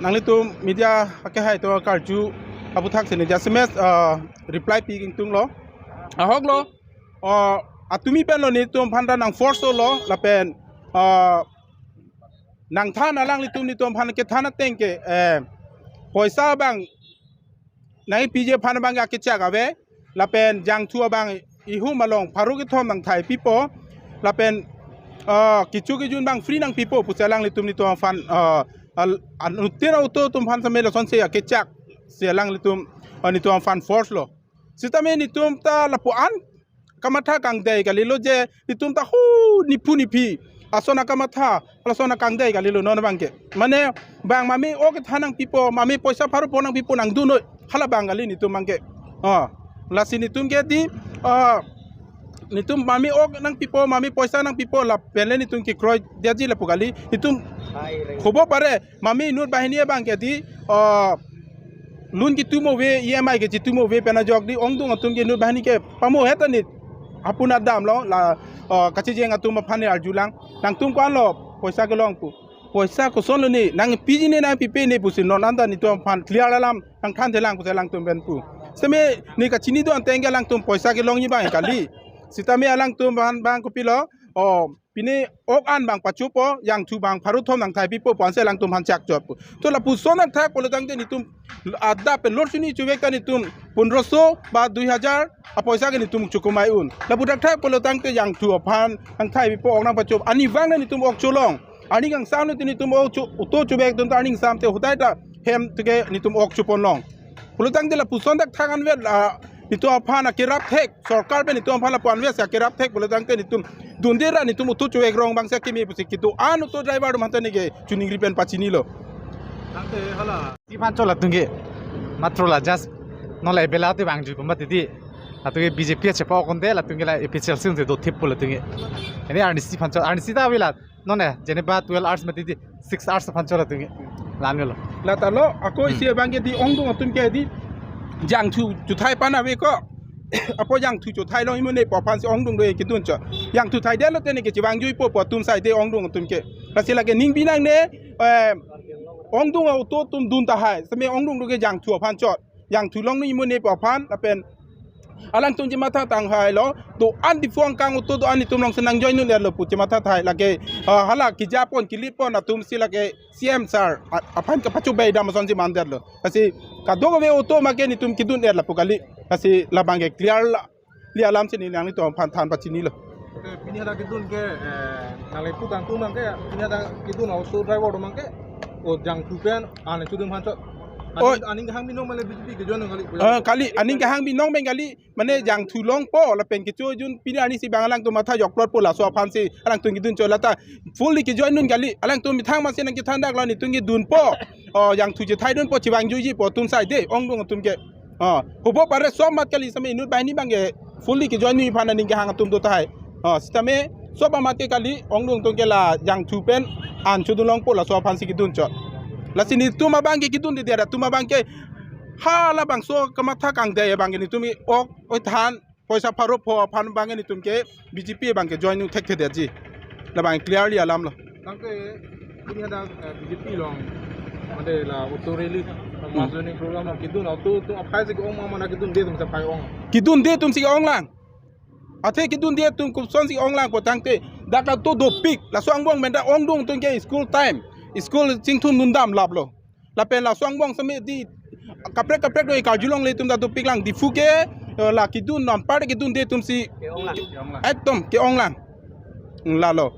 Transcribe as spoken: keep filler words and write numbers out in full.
Nanglitum media akehai atum karju aputhaksi ne jasemet, ah, reply pi ingtunglo. Ahoklo, ah, atumi penlo netum aphan ta nang force lo lapen, ah, nangthan alanglitum netum aphan kethan ateng ke, eh, poisa abang nangpiji aphan abang akechak ave, lapen jangthu abang ihum along pharo kethom nangthai pipo, lapen, ah, kecho kejun abang free nangpipo pusi alanglitum netum aphan, ah, al-, anuttin auto atum aphan same lasonsi akechak si alanglitum, ah, netum aphan force lo. Sitame netum ta lapu-an kamatha kangdei kalilo je netum ta hu niphu niphi ason akamatha, lason akangdei kalilo non abang ke. Mane bang mame ok than nangpipo, mame poisa pharo po nangpipo nangdun noi, hala abang kali netum abang ke. Oh, lasi netum ke di, ah, netum mame ok nangpipo, mame poisa nangpipo lapen le netum kekroidetji lapu kali. Netum hobo pare, mame inut banghini abang ke di, ah, loan ketum ave, E M I kechetum ave pen ajok di ongdung atum ke inut banghini ke pamohet anit apun adam lo la, ah, kachijeng atum aphan ne arjulang. Nangtum ko-an lo poisa kelong pu. Poisa kosonlo ne, nangpiji ne nangpipe ne pusi non anta netum aphan clear alam nangthanthelang pusi alangtum pen pu. Sitame ne kachini do-an ateng ke alangtum poisa kelongji abang kali. Sitame alangtum aphan abang kopilo, oh, pine ok an abang pachopo, jangthu abang pharo thom nangthai pipo pu ansi alangtum aphan chak chot pu. To lapuson nangthak pulo tangte netum adap pen lor sini chuvek ta netum pondroso ba dui hajar apoisa ke netum chokomai un. Lapu thakthak pulo tangte jangthu aphan nangthai pipo, ok nangpachop. Arnivang netum ok cholong. Arni kangsam netum, netum ok cho, auto chuvek atum ta arni kangsam te hotai ta hem te ke netum ok choponlong. Pulo tangte lapuson thakthak anvet, ah, netum aphan akerap thek, sorkar pen netum aphan lapu-an vet si akerap thek pulo tangte netum dunde ra netum auto chuvek rong abang si akeme pusi kedo-an auto driver atum aphan ta ne ke choningri pen pachinilo. Tangte hala. Si aphan chot latum ke. Matro la just non la ebela te bang ju pamba titi. Latum ke B J P chepa okonde latum ke la A P H L C un te dothip pu latum ke. Ini arnisi aphan chot, arnisi ta avela. Non ne, jeneba twelve hours mati di, six hours aphan chot latum ke. Lan melo. Lata lo, ako Hmm. isi abang ke di ongdung atum ke di jangthu chuthai pan ave ko. Apo jangthu chuthailong imu ne pu aphansi ongdung do kedun chot. Jangthu thaidetlo te ne ke chevangjuipo pu atum sai de ongdung atum ke. Lasi lake ning binang ne, eh, ongdung auto atum dun tahai. Sitame ongdung do ke jangthu aphan chot. Jangthu longdun imu ne pu aphan lapen alangtum chematha tanghailo, do-an Diphu angkang auto do-an netum alongsi nang join un-etlo pu chematha tahai lake, ah, hala kejapon kelipon atum si lake C M sir a-, aphan kapachobei dam asonsi mandetlo. Lasi kadokave auto make netum kedun-et lapu kali. Lasi labang ke clear la, li alam si ne nanglitum aphan than pachinilo. Oke, pini hadak kedun ke, eh, nangli putang tum abang ke, pini hadak kedun auto driver atum abang ke, o jangthu pen, ane chudum aphan chot. Oh. Aning, aning kehang binong male B J P ke join kali. Eh, kali, aning kehang binong abang kali, mane jangthu longpo, lapen kecho jun pini arnisi abang alangtum matha jokplotpo laso aphansi alangtum kedun chot lata fully ke join un kali, alangtum methang masi nangkethan daklo netum kedunpo. Oh, jangthu chethaidunpo chevangjuijipo atum sai de, ongdung atum ke. Oh, hobo pare sob amat kali sitame inut banghini abang ke fully ke join un aphan aning kehang atum do tahai. Oh, sitame sob amat ke kali ongdung atum ke la jangthu pen an chudun longpo laso aphansi kedun chot. Lasi netum abang ke kedunde dia atum abang ke hala bangso kamatha kangdei abang ke netum ok oi than poisa pharo po aphan abang ke netum ke B J P abang ke join un thekthedetji. Labang clearly alamlo. Tangte pini hadak, eh, B J P along, mane la auto rally, Hmm. mass joining program along kedun auto atum aphai si ke-ong ma mane kedunde atum si aphai ong? Kedunde atum si ke-ong lang. Athe kedunde atum kopusonsi ke-ong lang pu tangte dak auto dopik, laso angbong pen ta ongdung atum ke school time, school chingthum dundam laplo. Lapen laso angbong sitame di kaprek kaprek do karjulongle atum ta dopik lang, Diphu ke, eh, la kedun anpar kedunde atum si ke-ong lang. Ekdom ke-ong lang. Lalo.